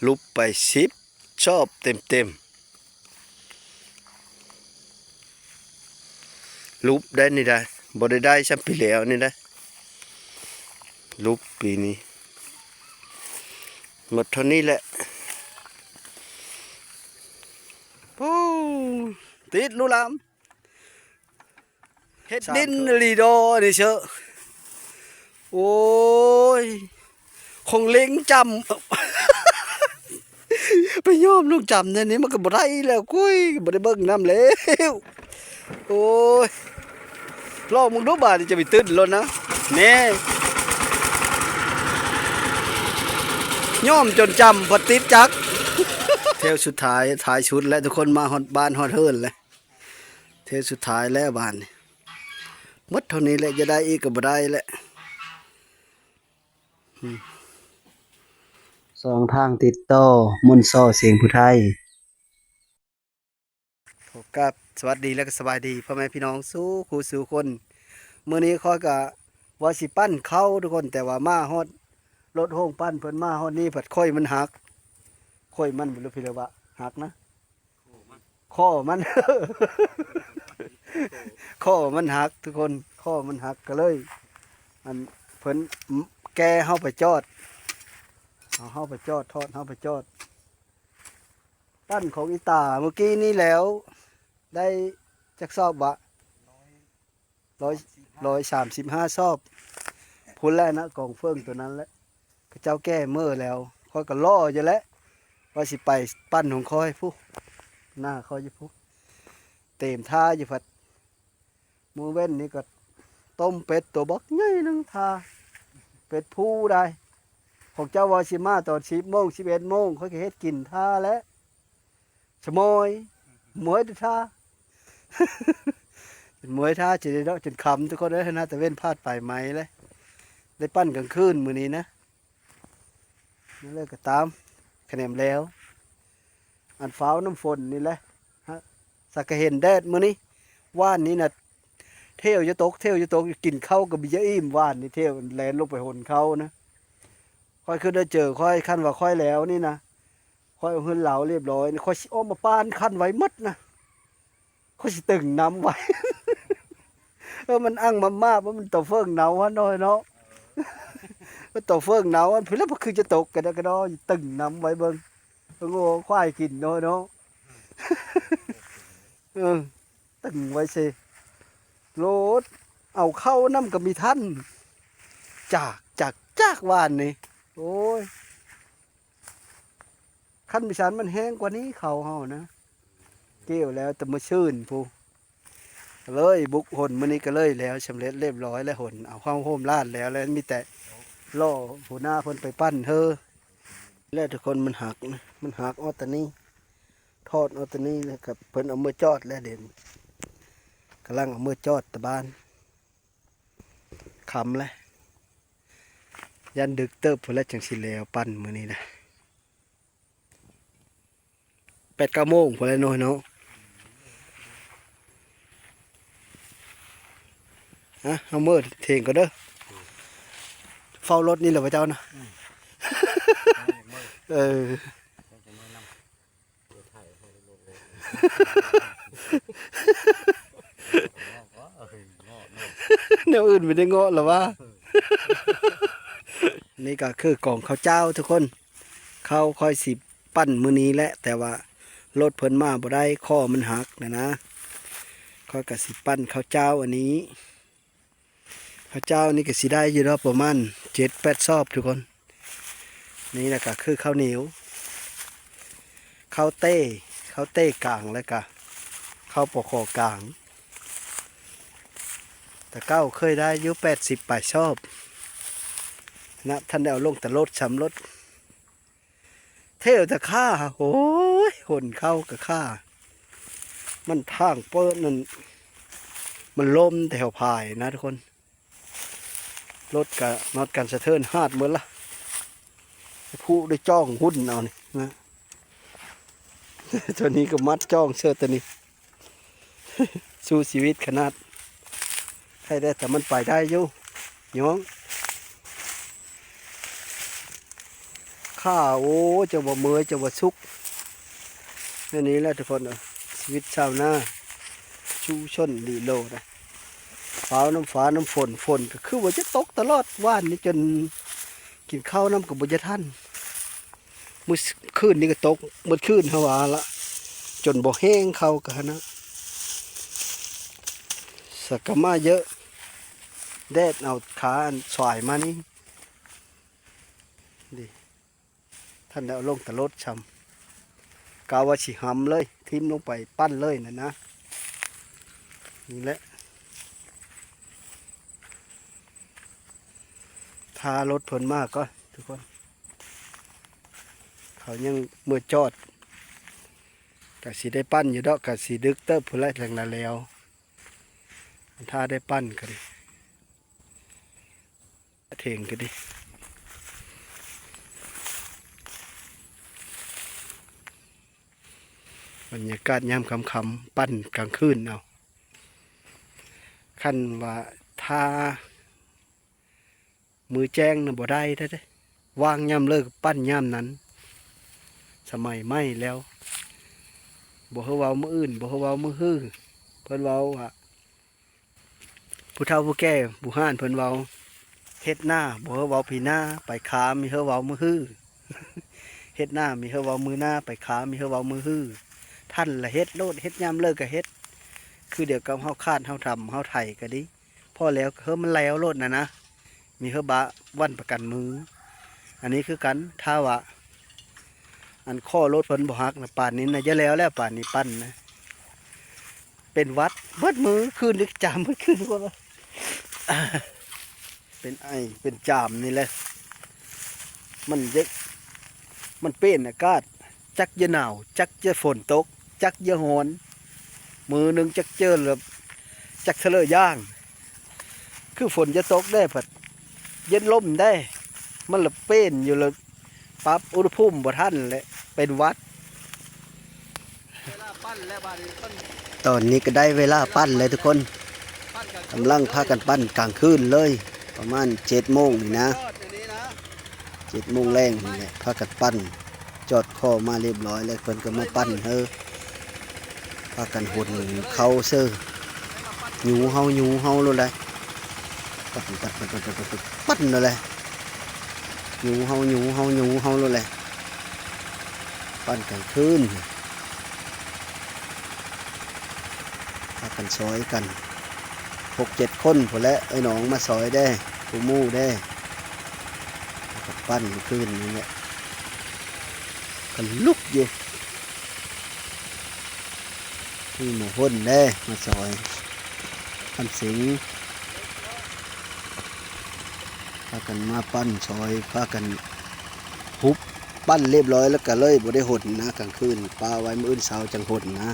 ຫຼຸບໄປສິບຊອບເຕັມໆ. ຫຼຸບໄດ້ນີ້ໄດ້ ບໍ່ໄດ້ໄດ້ຊ່ຳປີແລ້ວນີ້ໄດ້. ຫຼຸບປີນີ້ໝົດເທົ່ານີ້ແຫຼະ. ໂອ້ ຕິດລູກຫຼານ. ເຮັດດິນອີ່ຫຼີດອກອັນນີ້ເຊີ. ໂອ້ຍ ຄົງເລັງຈ້ຳ ໄປຍອມລົງຈ້ຳແນວນີ້ມັນກໍບໍ່ໄດ້ແລ້ວ. ກຸ້ຍ ບໍ່ໄດ້ເບິ່ງນຳແລ້ວ. ໂອ້ຍ ລອງເບິ່ງດູບາດນີ້ ຈະໄປຕື່ນໂລດນະ. ແນ່ ຍອມຈົນຈ້ຳ ພັດຕິດຈັກ. ແຖວສຸດທ້າຍ ທ້າຍສຸດແລ້ວ ທຸກຄົນ ມາຮອດບ້ານຮອດເຮືອນແລ້ວ. ເທສສຸດທ້າຍແລ້ວບາດນີ້ ໝົດເທົ່ານີ້ແຫຼະ ຈະໄດ້ອີກກໍບໍ່ໄດ້ແຫຼະ. ອືມ ຊ່ອງທາງຕິດຕໍ່ ມົນຊໍ ສຽງຜູ້ໄທ. ຂໍກາບສະຫວັດດີ ແລະ ກໍສະບາຍດີພໍ່ແມ່ພີ່ນ້ອງສູ່ຄູ່ສູ່ຄົນ. ມື້ນີ້ຂ້ອຍກໍວ່າຊິປັ້ນເຂົ້າທຸກຄົນ ແຕ່ວ່າມາຮອດ ລົດໂຮງປັ້ນເພິ່ນມາຮອດນີ້ ພັດຂ້ອຍມັນຫັກ. ຂ້ອຍມັນ ບໍ່ຮູ້ເພິ່ນວ່າຫັກນະ. ຂໍ້ມັນ ຂໍ້ມັນຫັກທຸກຄົນ ຂໍ້ມັນຫັກ ກໍເລີຍ ອັນ ເພິ່ນແກ່ເຮົາໄປຈອດ ເອົາເຮົາໄປຈອດ ທອດເຮົາໄປຈອດ. ປັ້ນຂອງອີ່ຕາມື້ກີ້ນີ້ແລ້ວ ໄດ້ຈັກຊອບວະ? ຮ້ອຍ ຮ້ອຍສາມສິບຫ້າຊອບ ພຸ້ນແຫຼະນະ ກອງເຝີງໂຕນັ້ນແຫຼະ. ເຂົາເຈົ້າແກ່ເມີແລ້ວ ຂ້ອຍກໍລໍຢູ່ແຫຼະ ວ່າຊິໄປປັ້ນຂອງຂ້ອຍພຸ້ນ ໜ້າຂ້ອຍຢູ່ພຸ້ນ ເຕມທ່າຢູ່. ພັດມື້ເວັ້ນນີ້ກໍຕົ້ມເປັດໂຕບັກໃຫຍ່ໜຶ່ງທ່າ ເປັດຜູ້ໄດ໋. ຂອງເຈົ້າວ່າຊິມາຕອນສິບໂມງ ສິບເອັດໂມງ ຂ້ອຍກໍເຮັດກິນທ່າແຫຼະ. ສະໝອຍ ໝວຍແຕ່ທ່າ ເປັນໝວຍທ່າ ຈະໄດ້ເນາະ ຈົນຄ່ຳທຸກຄົນເອີຍ. ໜ້າຕາເວັນພາດປາຍໄມ້ເລີຍ ໄດ້ປັ້ນກາງຄືນມື້ນີ້ນະ. ນັ້ນເລີຍກໍຕາມ ຂະແໜມແລ້ວ ອັນຟ້າວນ້ຳຝົນນີ້ແຫຼະ ຫາກສະກະເຫັນແດດມື້ນີ້. ວານນີ້ນະ ເທວຈະຕົກ ເທວຈະຕົກ ກິນເຂົ້າກໍບໍ່ຢາກອີ່ມ. ວານນີ້ເທວແລ່ນລົງໄປຫົນເຂົ້ານະ. ຂ້ອຍຄືໄດ້ເຈີຂ້ອຍ ຄັນວ່າຂ້ອຍແລ້ວນີ້ນະ ຂ້ອຍເອົາເຮືອນລາວລຽບຮ້ອຍນີ້ ຂ້ອຍຊິອອກມາປ້ານຄັນໄວ້ໝົດນະ ຂ້ອຍຊິຕຶງນ້ຳໄວ້. ເອີ ມັນອັ່ງມາມາກ ມັນຕົວເຝີງເນົ່າຫັ້ນນ້ອຍເນາະ ມັນຕົວເຝີງເນົ່າຫັ້ນ ພຸ້ນລະ ຄືຈະຕົກກະດອກກະດໍ ຕຶງນ້ຳໄວ້ເບິ່ງ ໂງ່ຄວາຍກິນນ້ອຍເນາະ. ເອີ ຕຶງໄວ້ເຊ ໂລດ ເອົາເຂົ້ານຳກໍມີທັນ ຈາກ ຈາກ ຈາກວານນີ້ ໂອ້ຍ. ຄັນມີສັນມັນແຮງກວ່ານີ້ເຂົ້າເຮົານະ ກ່ຽວແລ້ວແຕ່ມື້ຊືນພຸ້ນ ກໍເລີຍບຸກຫົນ ມື້ນີ້ກໍເລີຍແລ້ວ ສຳເລັດລຽບຮ້ອຍແລ້ວ ຫົນເອົາເຂົ້າໂຮມລາດແລ້ວ ແລ້ວມີແຕ່ລໍຫົວໜ້າເພິ່ນໄປປັ້ນເຮີ ແລ້ວທຸກຄົນ ມັນຫັກນະ ມັນຫັກອອກຕານີ້ ທອດອອກຕານີ້ ແລ້ວກໍເພິ່ນເອົາເມືອຈອດແລ້ວ ດຽວນີ້ກຳລັງເອົາເມືອຈອດຕາບ້ານ. ຄ່ຳແລ້ວ ຢ້ານດຶກເຕີບພຸ້ນແຫຼະ ຈັ່ງຊິແລ້ວປັ້ນມື້ນີ້ນະ ແປດເກົ້າໂມງພຸ້ນແຫຼະນ້ອຍເນາະ. ອະ ເຮົາເມືອເຖງກ່ອນເດີ ເຝົ້າລົດນີ້ແຫຼະພະເຈົ້ານະ. ອືມ ເອີ ແນວອື່ນບໍ່ໄດ້ເງາະລະວ່າ. ນີ້ກໍຄືກອງເຂົ້າເຈົ້າທຸກຄົນ ເຂົ້າຂ້ອຍຊິປັ້ນມື້ນີ້ແຫຼະ ແຕ່ວ່າລົດເພິ່ນມາບໍ່ໄດ້ ຂໍ້ມັນຫັກນະນະ ຂ້ອຍກໍຊິປັ້ນເຂົ້າເຈົ້າອັນນີ້. ເຂົ້າເຈົ້ານີ້ກໍຊິໄດ້ຢູ່ດອກ ປະມານເຈັດແປດຊອບທຸກຄົນ. ນີ້ລະກະຄືເຂົ້າໜຽວ ເຂົ້າເຕ້ ເຂົ້າເຕ້ກາງ ແລ້ວກະເຂົ້າປະຂໍກາງ. ແຕ່ເກົ່າເຄີຍໄດ້ຢູ່ແປດສິບປາຍຊອບນະ ທັນໄດ້ເອົາລົງແຕ່ລົດ ຊຳລົດ. ເທວແຕ່ຂ້າ ໂອ້ຍ ຫົນເຂົ້າກະຂ້າ ມັນທາງເປີດນັ້ນ ມັນລົມແຖວພາຍນະທຸກຄົນ. ລົດກະນອດກັນສະເທີນຫາດໝົດລະ ຜູ້ໄດ້ຈ້ອງຫຸ້ນເອົານີ້ນະ. ໂຕນີ້ກໍມັດຈ້ອງເສີດໂຕນີ້ ສູ້ຊີວິດຂະໜາດ. ໃຄແດ່ແຕ່ມັນໄປໄດ້ຢູ່ ຍ້ອງ ເ ຖ້າ ໂອ້ ຈັ່ງວ່າເມື່ອຍ ຈັ່ງວ່າສຸກ. ແນວນີ້ແຫຼະທຸກຄົນເອີຍ ຊີວິດຊາວນາ ຊຸຊົນລີໂລນະ ຟ້າວນຳຟ້ານຳຝົນ. ຝົນກໍຄືວ່າຈະຕົກຕະຫຼອດ ວານນີ້ຈົນກິນເຂົ້ານຳກໍບໍ່ຈະທັນ. ມື້ຄືນນີ້ກໍຕົກໝົດຄືນ ເຮົາວ່າລະ ຈົນບໍ່ແຮງເຂົ້າກະຫັ້ນນະ. ສະກະມາເຍີະ ແດດເອົາຂາອັນສວາຍມານີ້ ນີ້ ທັນໄດ້ເອົາລົງຕະຫຼົດຊ້ຳ ກະວ່າຊິຫຳເລີຍ ຖິ້ມລົງໄປປັ່ນເລີຍນັ້ນນະ. ນີ້ແຫຼະ ຖ້າລົດເພິ່ນມາກ່ອນທຸກຄົນ ເຂົາຍັງເມືອຈອດ. ກະຊິໄດ້ປັ່ນຢູ່ດອກ ກະຊິດຶກເຕີບພຸ້ນແຫຼະ ຈັ່ງນະແລ້ວ. ຖ້າໄດ້ປັ່ນກໍດີ ເຖິງກໍດີ. ບັນຍາກາດຍາມຄ່ຳໆ ປັ່ນກາງຄືນເອົາ. ຄັນວ່າຖ້າ ມື້ແຈ້ງນະບໍ່ໄດ້ເດ້ ວ່າງຍາມເລີກ ປັ່ນຍາມນັ້ນ. ສະໄໝໃໝ່ແລ້ວ ບໍ່ເຮີເວົ້າມື້ອື່ນ ບໍ່ເຮີເວົ້າມື້ຮື. ເພິ່ນເວົ້າວ່າ ຜູ້ເຖົ້າຜູ້ແກ່ບູຮານເພິ່ນເວົ້າ ເຮັດນາບໍ່ເຮີເວົ້າປີໜ້າ ໄປຄາມີເຮີເວົ້າມື້ຮື. ເຮັດນາມີເຮີເວົ້າມື້ໜ້າ ໄປຄາມີເຮີເວົ້າມື້ຮື. ທັນລະເຮັດໂລດ ເຮັດຍາມເລີກກະເຮັດ ຄືດຽວກັບເຮົາຄາດ ເຮົາທຳ ເຮົາໄຖກະດີ. ພໍແລ້ວເຮີມັນແລ້ວໂລດນະນະ ມີເຮີບາວັນປະກັນມື. ອັນນີ້ຄືກັນ ຖ້າວ່າ ອັນຂໍ້ລົດເພິ່ນບໍ່ຫັກນະ ປານນີ້ນະຈະແລ້ວແລ້ວ ປານນີ້ປັ່ນນະ ເປັນຫວັດເບິດມື້ຄືນນີ້ ຈາມເບິດຄືນ ເປັນໄອເປັນຈາມນີ້ແຫຼະ. ມັນເຢັກ ມັນເປັນອາກາດ ຈັກຈະໜາວ ຈັກຈະຝົນຕົກ ຈັກຈະຮ້ອນ. ມື້ໜຶ່ງຈັກເຈີລະ ຈັກທະເລີຢ່າງ ຄືຝົນຈະຕົກແດ່ ພັດເຢັນລົມແດ່ ມັນລະເປັນຢູ່ ລະປັບອຸນຫະພູມບໍ່ທັນແຫຼະ ເປັນຫວັດ. ຕອນນີ້ກໍໄດ້ເວລາປັ່ນແລ້ວທຸກຄົນ ກຳລັງພາກັນປັ່ນກາງຄືນເລີຍ ປະມານເຈັດໂມງນີ້ນະ ເຈັດໂມງແລງນີ້ແຫຼະ ພາກັນປັ່ນ ຈອດຂໍ້ມາລຽບຮ້ອຍແລ້ວ ເພິ່ນກໍມາປັ່ນເຮີ ພາກັນຫົນເຂົ້າເຊີ ຍູ້ເຮົາຍູ້ເຮົາໂລດແຫຼະ ປັ່ນ ປັ່ນ ປັ່ນ ປັ່ນ ປັ່ນ ປັ່ນໂລດແຫຼະ ຍູ້ເຮົາຍູ້ເຮົາຍູ້ເຮົາໂລດແຫຼະ ປັ່ນກາງຄືນ. ພາກັນຊ່ອຍກັນ ຫົກເຈັດຄົນພຸ້ນແຫຼະ ເອື້ອຍນ້ອງມາຊ່ອຍແດ່ ຄູ່ໝູ່ແດ່ ພາກັນປັ່ນມື້ຄືນນີ້ແຫຼະ ກໍລຸກຢູ່ ມີໝໍພົນແດ່ມາຊ່ອຍ ຄຳສິງ ພາກັນມາປັ່ນຊ່ອຍ ພາກັນຫຸບ ປັ່ນລຽບຮ້ອຍແລ້ວກໍເລີຍບໍ່ໄດ້ຫົນນະ ກາງຄືນປະໄວ້ ມື້ອື່ນເຊົ້າຈັ່ງຫົນນະ.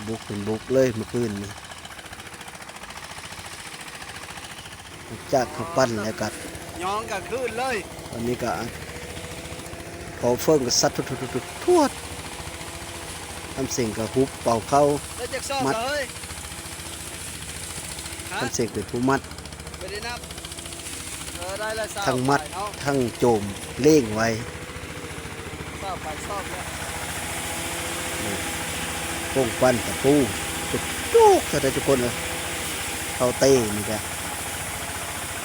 ບຸກເປັນບຸກເລີຍມື້ຄືນນີ້ ຫຼັງຈາກເຮົາປັ່ນແລ້ວກໍ ຍ້ອງກາງຄືນເລີຍ ອັນນີ້ກໍ ພໍເຟີງກໍສັດທວດໆໆ ຄຳສິງກໍຫຸບເປົ່າເຂົ້າ ໄດ້ຈັກຊອບ ມັດ ລະເຮີຍ? ຮະ? ຄຳສິງເປັນຜູ້ມັດ ບໍ່ໄດ້ນັບ ເອີ ໄດ້ລະຊາວ ທັງມັດ ປາຍເນາະ ທັງໂຈມເລງໄວ້ ຊາວປາຍຊອບແລ້ວ ໂປ້ງປັ້ນຕະປູ ຈຸກໆ ເທື່ອໃດທຸກຄົນເອີຍ ເຂົ້າເຕະນີ້ກະ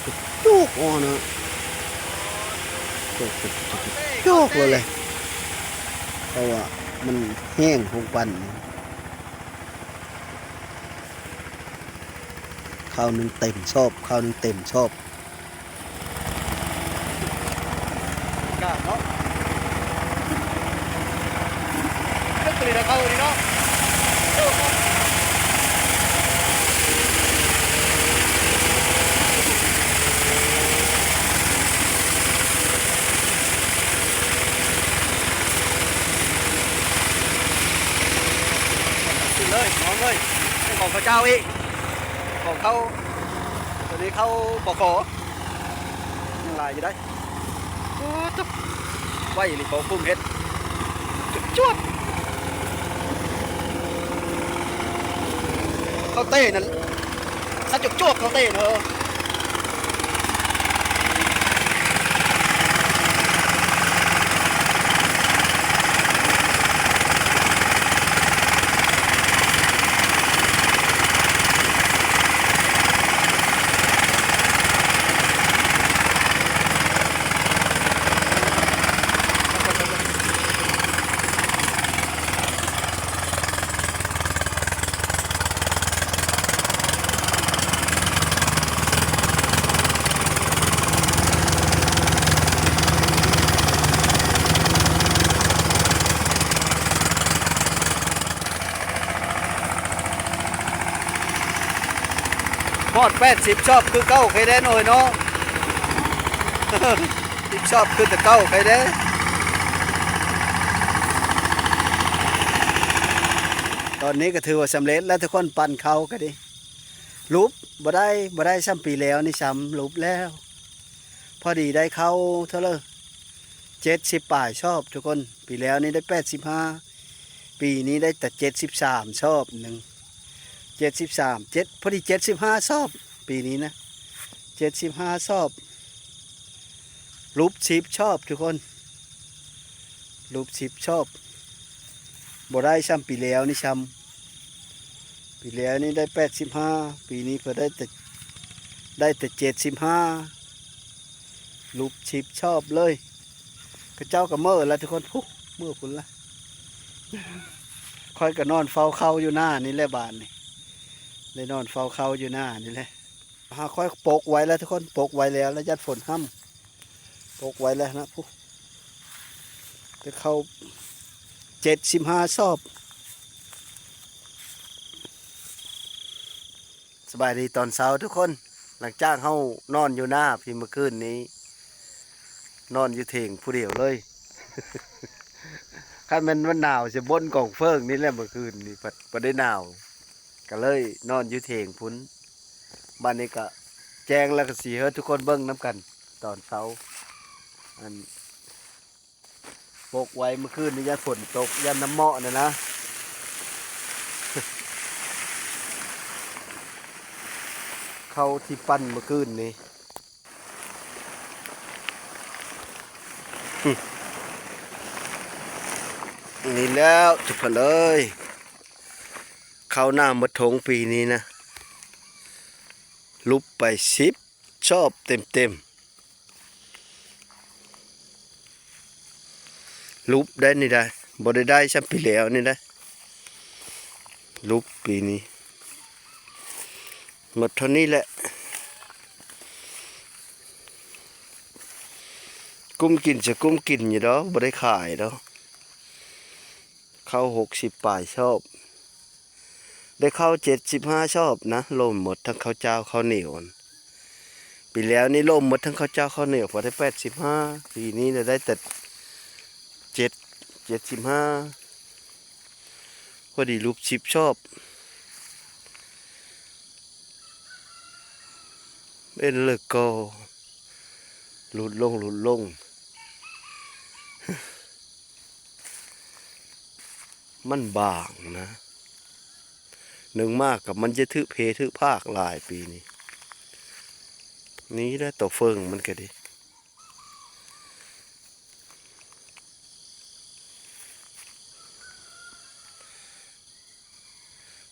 ຈຸກໆ ເນາະ ຈຸກໆ ໂລດແຫຼະ ເພາະວ່າມັນແຮງໂປ້ງປັ້ນ ຄາວໜຶ່ງເຕັມຊອບ ຄາວໜຶ່ງເຕັມຊອບ ກາເນາະ ເລິກກະລີນະເຂົ້ານີ້ເນາະ ເລີຍ ນ້ອງເອີຍ ຂອງເຂົາເຈົ້າອີກ ຂອງເຂົາ ຕົວນີ້ເຂົ້າ ປກ ຍັງຫຼາຍຢູ່ໄດ໋ ໂອ້ ໄວອີ່ຫຼີ ເຂົາຄຸມເຮັດ ຈວດ ເຂົ້າເຕະນັ້ນ ສັດຈວກໆ ເຂົ້າເຕະເນາະ ເອີ. ຮອດແປດສິບຊອບຄືເກົ່າໄຄແດ່ນ້ອຍເນາະ ສິບຊອບຄືແຕ່ເກົ່າໄຄແດ່. ຕອນນີ້ກໍຖືວ່າສຳເລັດແລ້ວທຸກຄົນ ປັ່ນເຂົ້າກໍດີ ຫຼຸບບໍ່ໄດ້ ບໍ່ໄດ້ຊ່ຳປີແລ້ວນີ້ ຊ່ຳຫຼຸບແລ້ວ. ພໍດີໄດ້ເຂົ້າເທົ່າເລີ ເຈັດສິບປາຍຊອບທຸກຄົນ. ປີແລ້ວນີ້ໄດ້ແປດສິບຫ້າ ປີນີ້ໄດ້ແຕ່ເຈັດສິບສາມຊອບໜຶ່ງ ເຈັດສິບສາມ ເຈັດ ພໍດີເຈັດສິບຫ້າຊອບ ປີນີ້ນະ ເຈັດສິບຫ້າຊອບ ຫຼຸບສິບຊອບທຸກຄົນ ຫຼຸບສິບຊອບ ບໍ່ໄດ້ຊ່ຳປີແລ້ວນີ້ ຊ່ຳປີແລ້ວນີ້ໄດ້ແປດສິບຫ້າ ປີນີ້ເພິ່ນໄດ້ແຕ່ ໄດ້ແຕ່ເຈັດສິບຫ້າ ຫຼຸບສິບຊອບເລີຍ. ເຂົາເຈົ້າກໍເມືອແລ້ວທຸກຄົນ ພຸ້ນ ເມືອພຸ້ນລະ. ຂ້ອຍກໍນອນເຝົ້າເຂົ້າຢູ່ໜ້ານີ້ແຫຼະບາດນີ້ ໄດ້ນອນເຝົ້າເຂົ້າຢູ່ໜ້ານີ້ແຫຼະ. ຫາຂ້ອຍປົກໄວ້ແລ້ວທຸກຄົນ ປົກໄວ້ແລ້ວ ແລ້ວຢ້ານຝົນຫ້ຳ ປົກໄວ້ແລ້ວນະ ພຸ້ນ ໄດ້ເຂົ້າເຈັດສິບຫ້າຊອບ. ສະບາຍດີຕອນເຊົ້າທຸກຄົນ. ຫຼັງຈາກເຮົານອນຢູ່ໜ້າພີ້ເມື່ອຄືນນີ້ ນອນຢູ່ເຖງຜູ້ດຽວເລີຍ. ຄັນແມ່ນມັນໜາວຊິບົ້ນກອງເຟີງນີ້ແຫຼະ ເມື່ອຄືນນີ້ພັດບໍ່ໄດ້ໜາວ ກໍເລີຍນອນຢູ່ເຖງພຸ້ນ. ບາດນີ້ກໍແຈ້ງແລ້ວ ກໍຊິໃຫ້ທຸກຄົນເບິ່ງນຳກັນຕອນເຊົ້າ. ອັນ ປົກໄວ້ເມື່ອຄືນນີ້ ຢ້ານຝົນຕົກ ຢ້ານນ້ຳເໝາະນະນະ ເຂົ້າທີ່ປັ່ນເມື່ອຄືນນີ້. ນີ້ແລ້ວທຸກຄົນເອີຍ ເຂົ້າໜ້າໝົດຖົງປີນີ້ນະ ຫຼຸບໄປສິບຊອບເຕັມໆ. ຫຼຸບໄດ້ນີ້ໄດ້ ບໍ່ໄດ້ໄດ້ຊ່ຳປີແລ້ວນີ້ໄດ້ ຫຼຸບປີນີ້ ໝົດເທົ່ານີ້ແຫຼະ. ກຸ້ມກິນຈະກຸ້ມກິນຢູ່ດອກ ບໍ່ໄດ້ຂາຍດອກ. ເຂົ້າຫົກສິບປາຍຊອບ ໄດ້ເຂົ້າເຈັດສິບຫ້າຊອບນະ ລົມໝົດທັງເຂົ້າຈ້າວເຂົ້າໜຽວ. ປີແລ້ວນີ້ລົມໝົດທັງເຂົ້າຈ້າວເຂົ້າໜຽວ ພໍໄດ້ແປດສິບຫ້າ ປີນີ້ລະໄດ້ແຕ່ເຈັດ ເຈັດສິບຫ້າ ພໍດີຫຼຸບສິບຊອບ. ເປັນເລີກກໍຫຼຸດລົງ ຫຼຸດລົງ ມັນບາງນະ ໜຶ່ງມາກະມັນຈະຖືກເພຖືກພາກຫຼາຍປີນີ້. ນີ້ແຫຼະ ໂຕເຝີງມັນກະດີ.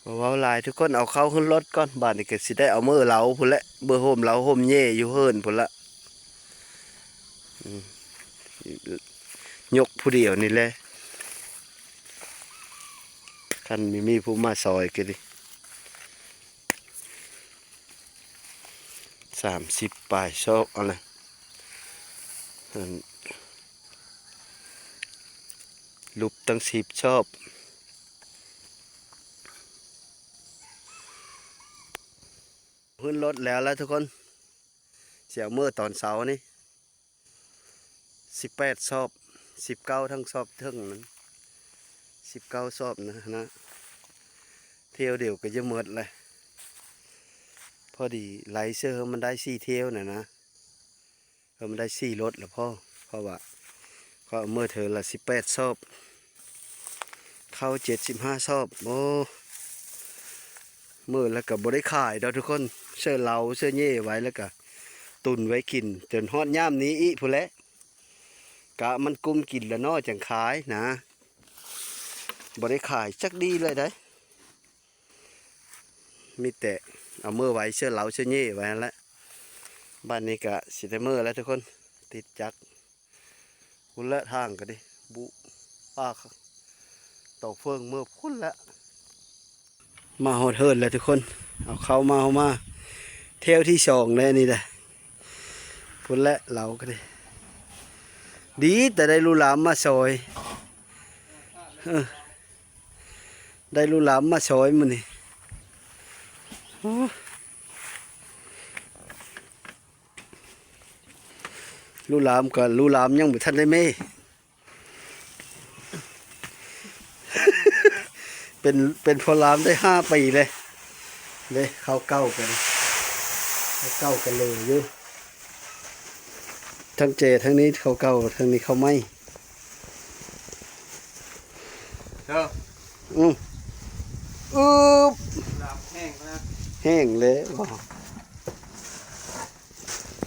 ບໍ່ເວົ້າຫຼາຍທຸກຄົນ ເອົາເຂົ້າຂຶ້ນລົດກ່ອນ ບາດນີ້ກໍຊິໄດ້ເອົາເມືອເລົາພຸ້ນແຫຼະ ເມືອໂຮມເລົາໂຮມແຍ່ຢູ່ເຮືອນພຸ້ນລະ. ອືມ ຍົກຜູ້ດຽວນີ້ແຫຼະ ຄັນມີ ມີຜູ້ມາຊ່ອຍກໍດີ. ສາມສິບປາຍຊອບ ເອົາລະ ຫຼຸບຕັ້ງສິບຊອບ. ຂຶ້ນລົດແລ້ວລະທຸກຄົນ ຊິເອົາເມືອຕອນເຊົ້ານີ້. ສິບແປດຊອບ ສິບເກົ້າທັງຊອບເທິງນັ້ນ ສິບເກົ້າຊອບນະ ນະ ທ່ຽວດຽວກໍຈະໝົດແຫຼະ. ພໍດີໄລ່ເຊື່ອໃຫ້ມັນໄດ້ສີ່ທ່ຽວນະນະ ໃຫ້ມັນໄດ້ສີ່ລົດລະພໍ ເພາະວ່າຂ້ອຍເອົາເມືອເທື່ອລະສິບແປດຊອບ ເຂົ້າເຈັດສິບຫ້າຊອບ. ໂອ້ ເມືອລະກໍບໍ່ໄດ້ຂາຍດອກທຸກຄົນ ເຊື່ອເລົາເຊື່ອແຍ່ໄວ້ລະກະຕຸນໄວ້ກິນຈົນຮອດຍາມນີ້ອີກພຸ້ນແຫຼະ. ກະມັນກຸ້ມກິນລະເນາະ ຈັ່ງຂາຍນະ ບໍ່ໄດ້ຂາຍຈັກດີເລີຍໃດ ມີແຕ່ເອົາເມືອໄວ້ເຊື່ອເລົາເຊື່ອແຍ່ໄວ້ຫັ້ນແຫຼະ. ບາດນີ້ກະຊິໄດ້ເມືອແລ້ວທຸກຄົນ ຕິດຈັກ ພຸ້ນແຫຼະ ທາງກໍດີ ບຸ ປາກ ເຕົາເຝີງເມືອພຸ້ນແຫຼະ. ມາຮອດເຮືອນແລ້ວທຸກຄົນ ເອົາເຂົ້າມາ ເອົາມາ ແຖວທີສອງແລ້ວນີ້ແຫຼະ ພຸ້ນແຫຼະ ເລົາກໍດີ ດີແຕ່ໄດ້ລູກຫຼານມາຊ່ອຍ ເອີ ໄດ້ລູກຫຼານມາຊ່ອຍມື້ນີ້. ໂອ້ ລູກຫຼານກໍ ລູກຫຼານຍັງບໍ່ທັນໄດ້ເມ ເປັນ ເປັນພໍ່ຫຼານໄດ້ຫ້າປີເລີຍເດ້. ເຂົ້າເກົ່າກັນ ເຂົ້າເກົ່າກັນເລີຍຢູ່ ທັງແຈທັງນີ້ເຂົ້າເກົ່າ ທັງນີ້ເຂົ້າໃໝ່. ເອີ ອືມ ອຶບ ຫຼານແຫ້ງແລ້ວ ແຫ້ງແລ້ວ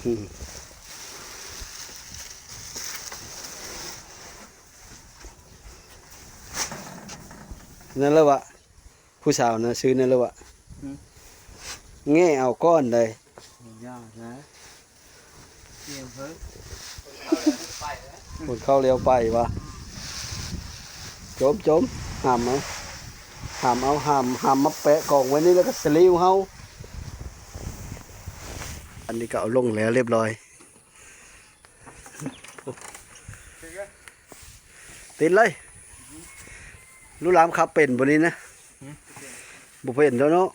ອືມ ນັ້ນແຫຼະວະ ຜູ້ສາວນະ ຊື່ນັ້ນແຫຼະວະ ອືມ ແງ່ເອົາກ່ອນໃດ໋ ຢ່ານະ ກ່ຽວເຮີ້ຍ ຄົນເຂົ້າແລ້ວໄປວະ ຈົມ ຈົມ ຫາມເອົາ ຫາມເອົາ ຫາມ ຫາມມາແປະກອງໄວ້ນີ້ ແລ້ວກໍສະລິວເຮົາ. ອັນນີ້ກໍເອົາລົງແລ້ວລຽບຮ້ອຍ ຕິດເລີຍ. ລູກຫຼານຂັບເປັນບໍ່ນີ້ນະ? ຫືມ ບໍ່ເປັນແລ້ວເນາະ.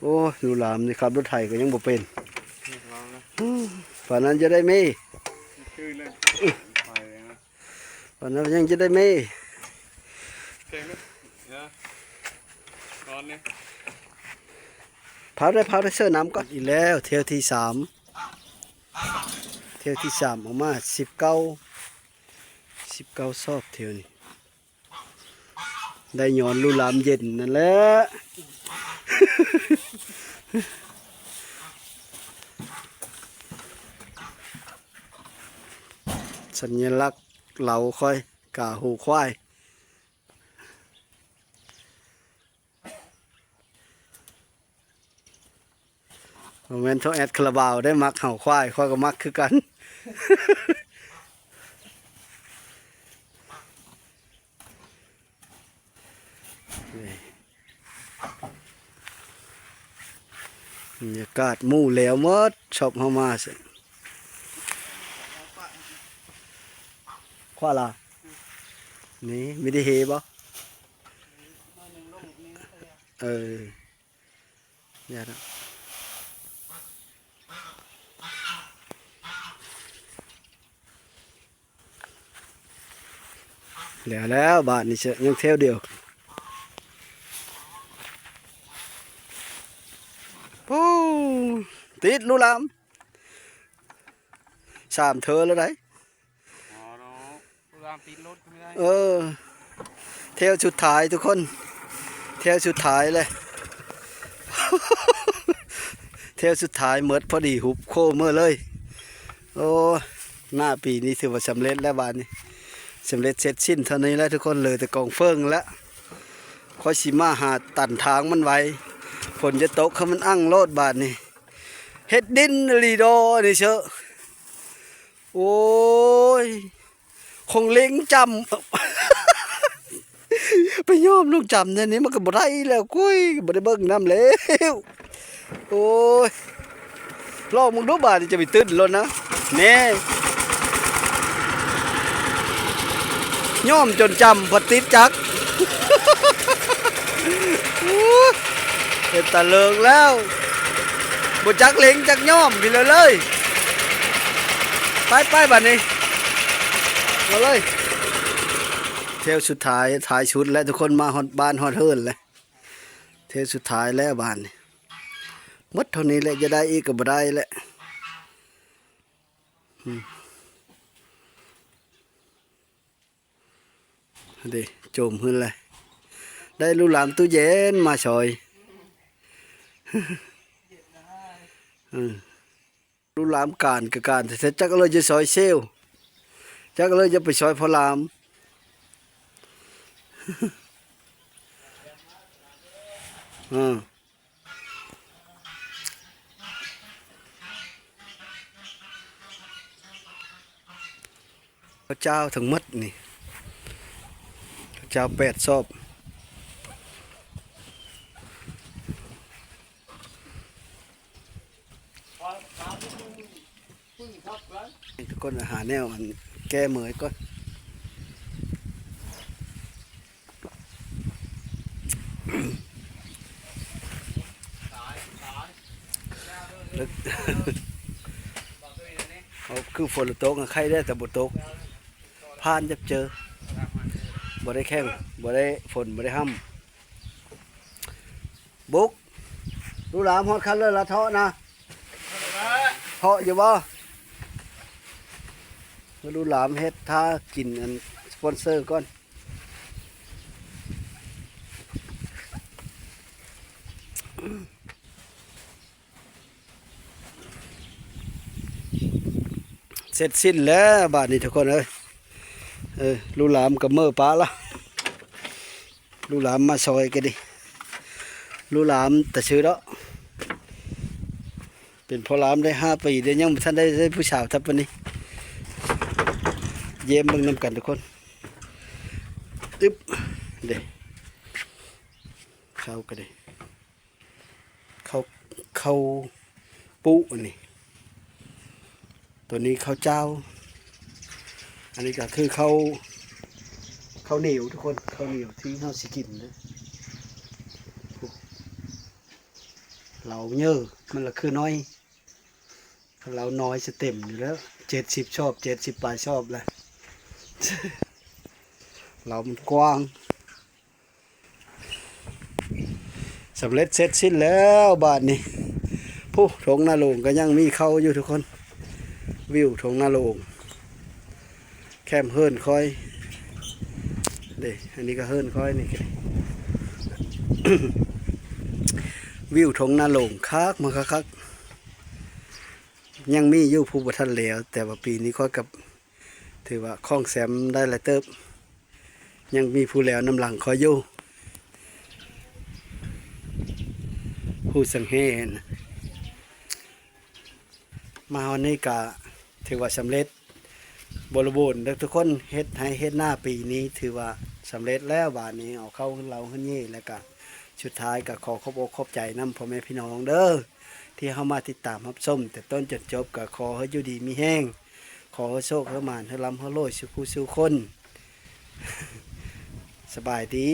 ໂອ້ຍ ລູກຫຼານນີ້ຂັບລົດໄຖກໍຍັງບໍ່ເປັນ ປານນັ້ນຈະໄດ້ເມ ຄືເລີຍ ປານນັ້ນຍັງຈະໄດ້ເມ ເພາະໄດ້ ເພາະໄດ້ເສີນ້ຳກ່ອນ. ອີກແລ້ວ ທ່ຽວທີສາມ ທ່ຽວທີສາມອອກມາ ສິບເກົ້າ ສິບເກົ້າສອບທ່ຽວນີ້. ໄດ້ຍ້ອນລູກຫຼານເຢັນນັ້ນແຫຼະ ສັນຍະລັກເຫຼົ່າຂ້ອຍ ກາຫູຄວາຍ. ບໍ່ແມ່ນທ້າວແອດຄາລາບາວໄດ້ມັກເຫົ່າຄວາຍ ຂ້ອຍກໍມັກຄືກັນ. ບັນຍາກາດໝູ່ແລ້ວໝົດ ຊອບເຮົາມາຊັ້ນ ຂວາລະ ນີ້ມີໄດ້ເຮບໍ່? ເອີ. ຢ່າເນາະ ແລ້ວ ແລ້ວບາດນີ້ເຊາະ ຍັງແຖວດຽວ ໂອ້ ຕິດລູກຫຼານ ສາມເທີແລ້ວໃດ໋. ອໍ ເນາະ ເວລາຕິດລົດກໍບໍ່ໄດ້ ເອີ ແຖວສຸດທ້າຍທຸກຄົນ ແຖວສຸດທ້າຍເລີຍ ແຖວສຸດທ້າຍໝົດພໍດີ ຫຸບໂຄ້ເມີເລີຍ. ໂອ້ ໜ້າປີນີ້ຖືວ່າສຳເລັດແລ້ວບາດນີ້ ສຳເລັດເສັດສິ້ນເທົ່ານີ້ແຫຼະທຸກຄົນ ເຫຼືອແຕ່ກອງເຟີງແລ້ວ ຂ້ອຍຊິມາຫາຕັນທາງມັນໄວ້ ຝົນຈະຕົກໃຫ້ມັນອັ່ງໂລດບາດນີ້ ເຮັດດິນອີ່ຫຼີດອກນີ້ເຊາະ. ໂອ້ຍ ຄົງເລັງຈ້ຳ ໄປຍ້ອມລົງຈ້ຳແນວນີ້ມັນກໍບໍ່ໄດ້ແລ້ວ ໂອ້ຍ ບໍ່ໄດ້ເບິ່ງນຳແລ້ວ. ໂອ້ຍ ລອງເບິ່ງດູບາດນີ້ ຈະໄປຕື່ນໂລດນະ ແນ່ ຍ້ອມຈົນຈ້ຳ ພັດຕິດຈັກ ໂອ້ຍ ເປັນຕາເລີງແລ້ວ ບໍ່ຈັກເລັງຈັກຍ້ອມ ພີ່ເລີຍ ໄປໆ ບາດນີ້ ມາເລີຍ ແຖວສຸດທ້າຍ ທ້າຍສຸດແລ້ວ ທຸກຄົນມາຮອດບ້ານຮອດເຮືອນແລ້ວ ແຖວສຸດທ້າຍແລ້ວບາດນີ້ ໝົດເທົ່ານີ້ແຫຼະ ຈະໄດ້ອີກກໍບໍ່ໄດ້ແຫຼະ ອືມ. ເດ້ ໂຈມຂຶ້ນເລີຍ ໄດ້ລູກຫຼານຕູ້ເຢັນມາຊ່ອຍ ເອີ ລູກຫຼານການກໍການແທ້ໆ ຈັກເລີຍຈະຊ່ອຍເຊວ ຈັກເລີຍຈະໄປຊ່ອຍພໍ່ຫຼານ ເອີ. ເຂົ້າຈ້າວທັງໝົດນີ້ ເຂົ້າຈ້າວແປດຊອບ ໃຫ້ທຸກຄົນຫາແນວອັນແກ້ເມື່ອຍກ່ອນ ເລິກ ເຮົາ ຄືຝົນຕົກ ໄຄແດ່ແຕ່ບໍ່ຕົກ ຜ່ານຈັບເຈີ ບໍ່ໄດ້ແຂ່ງ ບໍ່ໄດ້ຝົນ ບໍ່ໄດ້ຫ້ຳ. ບຸກ ລູກຫຼານຮອດຄັນເລີຍລະ ເທາະນະ ເທາະຢູ່ບໍ່? ລູກຫຼານເຮັດທ່າກິນອັນສະປອນເຊີກ່ອນ. ເສັດສິ້ນແລ້ວບາດນີ້ທຸກຄົນເອີຍ. ເອີ ລູກຫຼານກໍເມີປາລະ ລູກຫຼານມາຊ່ອຍກໍດີ ລູກຫຼານແຕ່ຊື່ດອກ ເປັນພໍ່ຫຼານໄດ້ຫ້າປີ ແຕ່ຍັງບໍ່ທັນໄດ້ ໄດ້ຜູ້ສາວທັບປານນີ້. ຢ້ຽມເບິ່ງນຳກັນທຸກຄົນ. ອຶບ ເດ້ ເຂົ້າກໍດີ ເຂົ້າ ເຂົ້າປຸອັນນີ້ ຕົວນີ້ເຂົ້າຈ້າວ ອັນນີ້ກໍຄືເຂົ້າ ເຂົ້າໜຽວທຸກຄົນ ເຂົ້າໜຽວທີ່ເຮົາຊິກິນເດີ. ເລົາເຍີ ມັນລະຄືນ້ອຍ ເລົານ້ອຍຈະເຕັມຢູ່ແລ້ວ ເຈັດສິບຊອບ ເຈັດສິບປາຍຊອບແລ້ວ ເລົາມັນກວ້າງ. ສຳເລັດເສັດສິ້ນແລ້ວບາດນີ້. ພຸ້ນ ທົ່ງນາໂລງກໍຍັງມີເຂົ້າຢູ່ທຸກຄົນ ວິວທົ່ງນາໂລງ ແຄມເຮືອນຂ້ອຍເດ້ ອັນນີ້ກໍເຮືອນຂ້ອຍນີ້ ວິວທົ່ງນາໂລງຄັກມາກຄັກໆ. ຍັງມີຢູ່ຜູ້ບໍ່ທັນແລ້ວ ແຕ່ວ່າປີນີ້ຂ້ອຍກໍຖືວ່າຄອງແຊມໄດ້ຫຼາຍເຕີບ ຍັງມີຜູ້ແລ້ວນຳຫຼັງຂ້ອຍຢູ່ ຜູ້ສັງເຫນ. ມາຮອດນີ້ກະຖືວ່າສຳເລັດບໍລິບູນເດີທຸກຄົນ ເຮັດໄຮ່ເຮັດນາປີນີ້ຖືວ່າສຳເລັດແລ້ວ. ບາດນີ້ເອົາເຂົ້າເຮົາເຮືອນເຍ່ ແລ້ວກະສຸດທ້າຍກະຂໍຂອບອົກຂອບໃຈນຳພໍ່ແມ່ພີ່ນ້ອງເດີ ທີ່ເຂົ້າມາຕິດຕາມຮັບຊົມແຕ່ຕົ້ນຈົນຈົບ. ກະຂໍໃຫ້ຢູ່ດີມີແຮງ ຂໍໃຫ້ໂຊກໃຫ້ໝານ ໃຫ້ລ່ຳໃຫ້ລວຍສູ່ຜູ້ສູ່ຄົນ. ສະບາຍດີ.